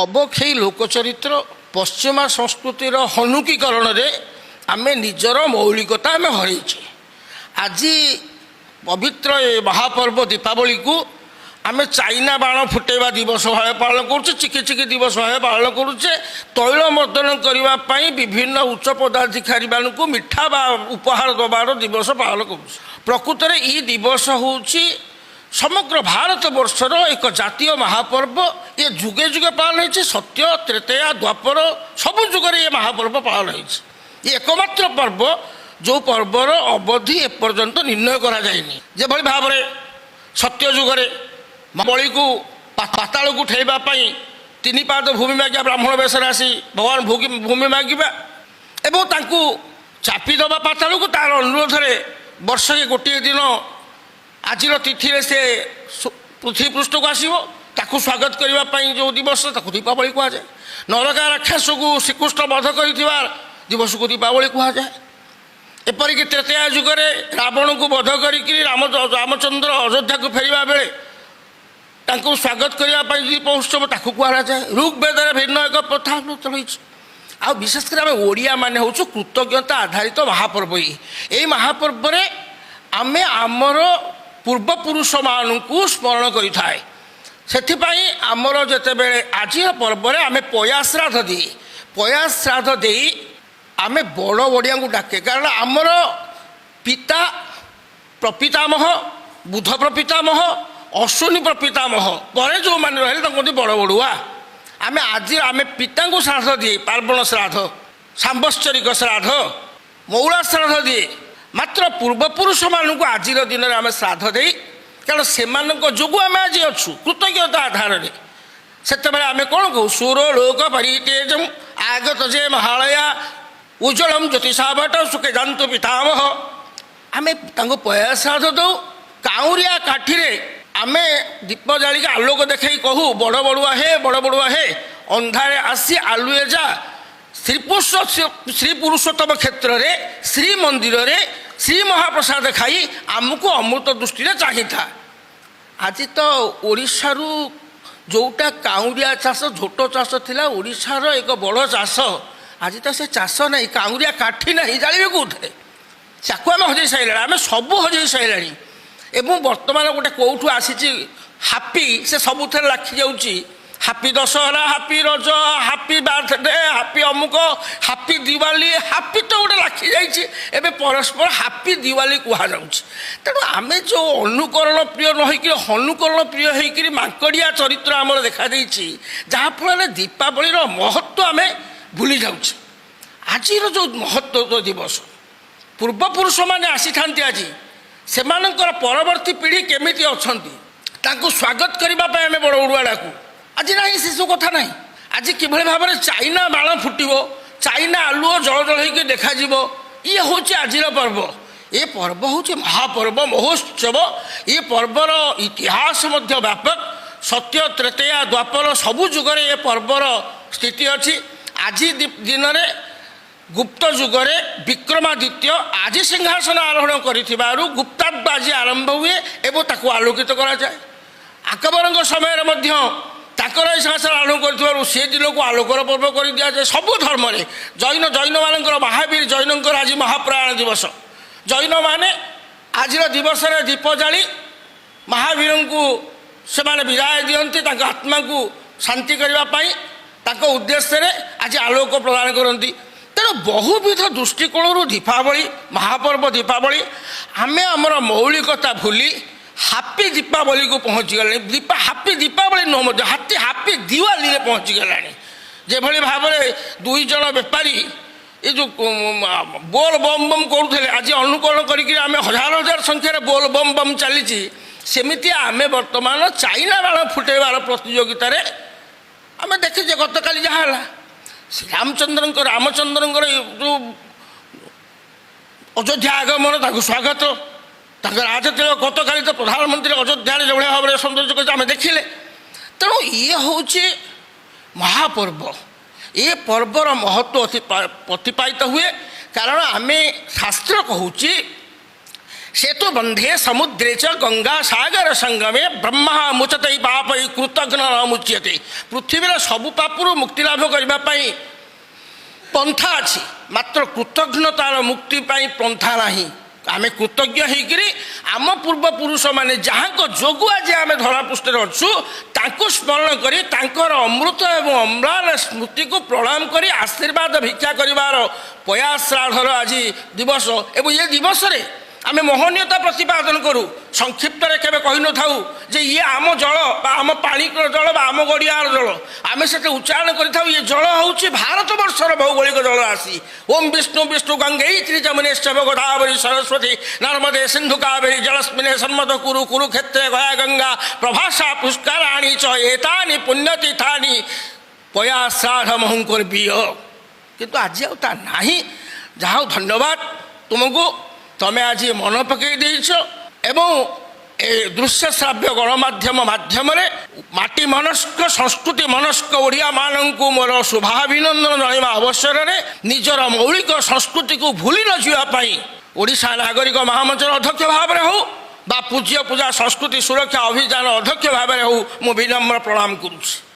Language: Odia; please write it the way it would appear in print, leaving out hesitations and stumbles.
ଅବକ୍ଷୟୀ ଲୋକଚରିତ୍ର ପଶ୍ଚିମା ସଂସ୍କୃତିର ହନୁକୀକରଣରେ ଆମେ ନିଜର ମୌଳିକତା ଆମେ ହରେଇଛେ। ଆଜି ପବିତ୍ର ଏ ମହାପର୍ବ ଦୀପାବଳିକୁ ଆମେ ଚାଇନା ବାଣ ଫୁଟେଇବା ଦିବସ ଭାବେ ପାଳନ କରୁଛେ, ଚିକି ଚିକି ଦିବସ ଭାବେ ପାଳନ କରୁଛେ। ତୈଳ ମର୍ଦନ କରିବା ପାଇଁ ବିଭିନ୍ନ ଉଚ୍ଚ ପଦାଧିକାରୀମାନଙ୍କୁ ମିଠା ବା ଉପହାର ଦେବାର ଦିବସ ପାଳନ କରୁଛେ। ପ୍ରକୃତରେ ଏଇ ଦିବସ ହେଉଛି ସମଗ୍ର ଭାରତ ବର୍ଷର ଏକ ଜାତୀୟ ମହାପର୍ବ। ଏ ଯୁଗେ ଯୁଗେ ପାଳନ ହେଇଛି। ସତ୍ୟ, ତ୍ରେତୟା, ଦ୍ୱାପର ସବୁ ଯୁଗରେ ଏ ମହାପର୍ବ ପାଳନ ହେଇଛି। ଏ ଏକମାତ୍ର ପର୍ବ ଯେଉଁ ପର୍ବର ଅବଧି ଏପର୍ଯ୍ୟନ୍ତ ନିର୍ଣ୍ଣୟ କରାଯାଇନି। ଯେଭଳି ଭାବରେ ସତ୍ୟ ଯୁଗରେ ବଳିକୁ ପାତାଳକୁ ଠେଇବା ପାଇଁ ତିନି ପାଦ ଭୂମି ମାଗିବା, ବ୍ରାହ୍ମଣ ବେଶରେ ଆସି ଭଗବାନ ଭୂମି ମାଗିବା ଏବଂ ତାଙ୍କୁ ଚାପି ଦେବା ପାତାଳକୁ, ତାର ଅନୁରୋଧରେ ବର୍ଷକେ ଗୋଟିଏ ଦିନ ଆଜିର ତିଥିରେ ସେ ପୃଥିବୀ ପୃଷ୍ଠକୁ ଆସିବ, ତାକୁ ସ୍ୱାଗତ କରିବା ପାଇଁ ଯେଉଁ ଦିବସ ତାକୁ ଦୀପାବଳି କୁହାଯାଏ। ନରକା ରାକ୍ଷସକୁ ଶ୍ରୀକୃଷ୍ଣ ବଧ କରିଥିବା ଦିବସକୁ ଦୀପାବଳି କୁହାଯାଏ। ଏପରିକି ତ୍ରେତୟା ଯୁଗରେ ରାବଣକୁ ବଧ କରିକି ରାମଚନ୍ଦ୍ର ଅଯୋଧ୍ୟାକୁ ଫେରିବା ବେଳେ ତାଙ୍କୁ ସ୍ୱାଗତ କରିବା ପାଇଁ ଦୀପ ଉତ୍ସବ ତାକୁ କୁହାଯାଏ। ଋଗ୍ବେଦରେ ଭିନ୍ନ ଏକ ପ୍ରଥା ରହିଛି। ଆଉ ବିଶେଷ କରି ଆମେ ଓଡ଼ିଆମାନେ ହେଉଛୁ କୃତଜ୍ଞତା ଆଧାରିତ ମହାପର୍ବ। ଏଇ ମହାପର୍ବରେ ଆମେ ଆମର ପୂର୍ବପୁରୁଷମାନଙ୍କୁ ସ୍ମରଣ କରିଥାଏ। ସେଥିପାଇଁ ଆମର ଯେତେବେଳେ ଆଜିର ପର୍ବରେ ଆମେ ପୟା ଶ୍ରାଦ୍ଧ ଦେଇ, ପୟା ଶ୍ରାଦ୍ଧ ଦେଇ ଆମେ ବଡ଼ ବଡ଼ିଆଙ୍କୁ ଡାକେ। କାରଣ ଆମର ପିତା ପ୍ରପିତାମହ, ବୁଧ ପ୍ରପିତାମହ, ଅଶ୍ୱିନୀ ପ୍ରପିତାମହ ପରେ ଯେଉଁମାନେ ରହିଲେ ତାଙ୍କୁ କୁହନ୍ତି ବଡ଼ ବଡ଼ୁଆ। ଆମେ ଆଜି ଆମେ ପିତାଙ୍କୁ ଶ୍ରାଦ୍ଧ ଦିଏ, ପାର୍ବଣ ଶ୍ରାଦ୍ଧ, ସାମ୍ବତ୍ସରିକ ଶ୍ରାଦ୍ଧ, ମଉଳା ଶ୍ରାଦ୍ଧ ଦିଏ। ମାତ୍ର ପୂର୍ବପୁରୁଷମାନଙ୍କୁ ଆଜିର ଦିନରେ ଆମେ ଶ୍ରାଦ୍ଧ ଦେଇ, କାରଣ ସେମାନଙ୍କ ଯୋଗୁଁ ଆମେ ଆଜି ଅଛୁ, କୃତଜ୍ଞତା ଆଧାରରେ ସେତେବେଳେ ଆମେ କ'ଣ କହୁ? ସୁର ଲୋକ ପରିତେଜମ ଆଗତ ଯେ ମହାଳୟା ଉଜ୍ଜଳମ ଜ୍ୟୋତିଷାଭଟ ସୁଖେ ଜାନ୍ତୁ ପିତାମହ। ଆମେ ତାଙ୍କୁ ପୟା ଶ୍ରାଦ୍ଧ ଦେଉ। କାଉଁରିଆ କାଠିରେ ଆମେ ଦୀପ ଜାଳିକି ଆଲୋକ ଦେଖାଇ କହୁ, ବଡ଼ ବଡ଼ୁଆ ହେ, ବଡ଼ ବଡ଼ୁଆ ହେ, ଅନ୍ଧାରେ ଆସି ଆଲୁଏ ଯା, ଶ୍ରୀ ପୁରୁଷୋତ୍ତମ କ୍ଷେତ୍ରରେ ଶ୍ରୀମନ୍ଦିରରେ ଶ୍ରୀ ମହାପ୍ରସାଦ ଖାଇ ଆମକୁ ଅମୃତ ଦୃଷ୍ଟିରେ ଚାହିଁଥା। ଆଜି ତ ଓଡ଼ିଶାରୁ ଯେଉଁଟା କାଉଁରିଆ ଚାଷ, ଝୋଟ ଚାଷ ଥିଲା ଓଡ଼ିଶାର ଏକ ବଡ଼ ଚାଷ, ଆଜି ତ ସେ ଚାଷ ନାହିଁ। କାଉଁରିଆ କାଠି ନାହିଁ, ଜାଳିବେ କେଉଁଥିରେ? ତାକୁ ଆମେ ହଜେଇ ସାରିଲାଣି। ଆମେ ସବୁ ହଜେଇ ସାରିଲାଣି। ଏବଂ ବର୍ତ୍ତମାନ ଗୋଟେ କେଉଁଠୁ ଆସିଛି ହାପି, ସେ ସବୁଥିରେ ଲାଖି ଯାଉଛି। Happy Dussehra, happy Raja, happy birthday, happy ଅମୁକ, ହାପି ଦିୱାଲି। ହାପି ତ ଗୋଟେ ଲାଖି ଯାଇଛି। ଏବେ ପରସ୍ପର ହାପି ଦିୱାଲି କୁହାଯାଉଛି। ତେଣୁ ଆମେ ଯେଉଁ ଅନୁକରଣ ପ୍ରିୟ ନ ହେଇକିରି ଅନୁକରଣ ପ୍ରିୟ ହେଇକିରି ମାଙ୍କଡ଼ିଆ ଚରିତ୍ର ଆମର ଦେଖାଦେଇଛି, ଯାହାଫଳରେ ଦୀପାବଳିର ମହତ୍ଵ ଆମେ ଭୁଲି ଯାଉଛେ। ଆଜିର ଯେଉଁ ମହତ୍ଵ ଦିବସ, ପୂର୍ବପୁରୁଷମାନେ ଆସିଥାନ୍ତି, ଆଜି ସେମାନଙ୍କର ପରବର୍ତ୍ତୀ ପିଢ଼ି କେମିତି ଅଛନ୍ତି ତାଙ୍କୁ ସ୍ୱାଗତ କରିବା ପାଇଁ ଆମେ ବଡ଼ ବଡ଼ୁଆ ଡାକୁ। ଆଜି ନାହିଁ, ସେସବୁ କଥା ନାହିଁ। ଆଜି କିଭଳି ଭାବରେ ଚାଇନା ବାଣ ଫୁଟିବ, ଚାଇନା ଆଲୁଅ ଜଳ ଜଳ ହେଇକି ଦେଖାଯିବ, ଇଏ ହେଉଛି ଆଜିର ପର୍ବ। ଏ ପର୍ବ ହେଉଛି ମହାପର୍ବ, ମହୋତ୍ସବ। ଏ ପର୍ବର ଇତିହାସ ମଧ୍ୟ ବ୍ୟାପକ। ସତ୍ୟ, ତ୍ରେତୟା, ଦ୍ୱାପର ସବୁ ଯୁଗରେ ଏ ପର୍ବର ସ୍ଥିତି ଅଛି। ଆଜି ଦିନରେ ଗୁପ୍ତ ଯୁଗରେ ବିକ୍ରମାଦିତ୍ୟ ଆଜି ସିଂହାସନ ଆରୋହଣ କରିଥିବାରୁ ଗୁପ୍ତାବ୍ଦ ଆଜି ଆରମ୍ଭ ହୁଏ ଏବଂ ତାକୁ ଆଲୋକିତ କରାଯାଏ। ଆକବରଙ୍କ ସମୟରେ ମଧ୍ୟ ତାଙ୍କର ଏହି ସିଂହାସନ ଆରୋହଣ କରିଥିବାରୁ ସେ ଦିନକୁ ଆଲୋକର ପର୍ବ କରି ଦିଆଯାଏ। ସବୁ ଧର୍ମରେ ଜୈନମାନଙ୍କର ମହାବୀର ଜୈନଙ୍କର ଆଜି ମହାପ୍ରୟାଣ ଦିବସ। ଜୈନମାନେ ଆଜିର ଦିବସରେ ଦୀପ ଜାଳି ମହାବୀରଙ୍କୁ ସେମାନେ ବିଦାୟ ଦିଅନ୍ତି। ତାଙ୍କ ଆତ୍ମାକୁ ଶାନ୍ତି କରିବା ପାଇଁ ତାଙ୍କ ଉଦ୍ଦେଶ୍ୟରେ ଆଜି ଆଲୋକ ପ୍ରଦାନ କରନ୍ତି। ତେଣୁ ବହୁବିଧ ଦୃଷ୍ଟିକୋଣରୁ ଦୀପାବଳି ମହାପର୍ବ, ଦୀପାବଳି ଆମେ ଆମର ମୌଳିକତା ଭୁଲି ହାପି ଦୀପାବଳିକୁ ପହଞ୍ଚିଗଲାଣି। ହାପି ଦୀପାବଳି ନୁହଁ ମଧ୍ୟ, ହାପି ଦିୱାଲିରେ ପହଞ୍ଚିଗଲାଣି। ଯେଭଳି ଭାବରେ ଦୁଇ ଜଣ ବେପାରୀ ଏ ଯେଉଁ ବୋଲ ବମ୍ ବମ୍ କରୁଥିଲେ, ଆଜି ଅନୁକରଣ କରିକି ଆମେ ହଜାର ହଜାର ସଂଖ୍ୟାରେ ବୋଲ ବମ୍ ବମ୍ ଚାଲିଛି। ସେମିତି ଆମେ ବର୍ତ୍ତମାନ ଚାଇନା ବାଣ ଫୁଟେଇବାର ପ୍ରତିଯୋଗିତାରେ ଆମେ ଦେଖିଛେ। ଗତକାଲି ଯାହା ହେଲା, ରାମଚନ୍ଦ୍ରଙ୍କର ଯେଉଁ ଅଯୋଧ୍ୟା ଆଗମନ, ତାଙ୍କୁ ସ୍ୱାଗତ, ତାଙ୍କ ରାଜତିଳକ, ଗତକାଲି ତ ପ୍ରଧାନମନ୍ତ୍ରୀ ଅଯୋଧ୍ୟାରେ ଯେଭଳି ଭାବରେ ସୌନ୍ଦର୍ଯ୍ୟ କରିଛି ଆମେ ଦେଖିଲେ। ତେଣୁ ଇଏ ହେଉଛି ମହାପର୍ବ। ଏ ପର୍ବର ମହତ୍ଵ ଅତି ପ୍ରତିପାଦିତ ହୁଏ, କାରଣ ଆମେ ଶାସ୍ତ୍ର କହୁଛି ସେତୁ ବନ୍ଧେ ସମୁଦ୍ରେ ଚ ଗଙ୍ଗା ସାଗର ସଙ୍ଗମେ ବ୍ରହ୍ମା ମୁଚତେ ପାପୈ କୃତଘ୍ନ ନ ମୁଚ୍ୟତେ। ପୃଥିବୀର ସବୁ ପାପରୁ ମୁକ୍ତି ଲାଭ କରିବା ପାଇଁ ପନ୍ଥା ଅଛି, ମାତ୍ର କୃତଘ୍ନତାର ମୁକ୍ତି ପାଇଁ ପନ୍ଥା ନାହିଁ। ଆମେ କୃତଜ୍ଞ ହେଇକିରି ଆମ ପୂର୍ବପୁରୁଷମାନେ ଯାହାଙ୍କ ଯୋଗୁଁ ଆଜି ଆମେ ଧରାପୃଷ୍ଠରେ ଅଛୁ, ତାଙ୍କୁ ସ୍ମରଣ କରି ତାଙ୍କର ଅମୃତ ଏବଂ ଅମ୍ଳାନ ସ୍ମୃତିକୁ ପ୍ରଣାମ କରି ଆଶୀର୍ବାଦ ଭିକ୍ଷା କରିବାର ପୟାଶ୍ରାଦ୍ଧର ଆଜି ଦିବସ। ଏବଂ ଏ ଦିବସରେ ଆମେ ମହନୀୟତା ପ୍ରତିପାଦନ କରୁ। ସଂକ୍ଷିପ୍ତରେ କେବେ କହିନଥାଉ ଯେ ଇଏ ଆମ ଜଳ ବା ଆମ ପାଣି ଜଳ ବା ଆମ ଗଡ଼ିଆର ଜଳ। ଆମେ ସେଠି ଉଚ୍ଚାରଣ କରିଥାଉ, ଇଏ ଜଳ ହେଉଛି ଭାରତବର୍ଷର ଭୌଗୋଳିକ ଜଳରାଶି। ଓମ୍ ବିଷ୍ଣୁ ବିଷ୍ଣୁ ଗଙ୍ଗେଇ ତ୍ରିଯମୁନେଶ୍ଚ ଗୋଦାବରୀ ସରସ୍ୱତୀ ନର୍ମଦେ ସିନ୍ଧୁ କାବେରୀ ଜଳସ୍ମିନେ ସମ୍ମତ କୁରୁ କୁରୁକ୍ଷେତ୍ରେ ଗୟା ଗଙ୍ଗା ପ୍ରଭାସା ପୁଷ୍କରାଣୀ ଚ ଏତାନି ପୁଣ୍ୟତୀର୍ଥାନି ପୟା ଶ୍ରାଦ୍ଧ ମହୁଙ୍କର ବିୟ। କିନ୍ତୁ ଆଜି ଆଉ ତା ନାହିଁ। ଯାହା ହଉ, ଧନ୍ୟବାଦ ତୁମକୁ, ତମେ ଆଜି ମନ ପକାଇ ଦେଇଛ ଏବଂ ଏ ଦୃଶ୍ୟ ଶ୍ରାବ୍ୟ ଗଣମାଧ୍ୟମ ମାଧ୍ୟମରେ ମାଟି ମନସ୍କ, ସଂସ୍କୃତି ମନସ୍କ ଓଡ଼ିଆମାନଙ୍କୁ ମୋର ଶୁଭାଭିନନ୍ଦନ ଜଣାଇବା ଅବସରରେ ନିଜର ମୌଳିକ ସଂସ୍କୃତିକୁ ଭୁଲି ନ ଯିବା ପାଇଁ ଓଡ଼ିଶା ନାଗରିକ ମହାମଞ୍ଚର ଅଧ୍ୟକ୍ଷ ଭାବରେ ହେଉ ବା ପୂଜ୍ୟ ପୂଜା ସଂସ୍କୃତି ସୁରକ୍ଷା ଅଭିଯାନ ଅଧ୍ୟକ୍ଷ ଭାବରେ ହେଉ, ମୁଁ ବିନମ୍ର ପ୍ରଣାମ କରୁଛି।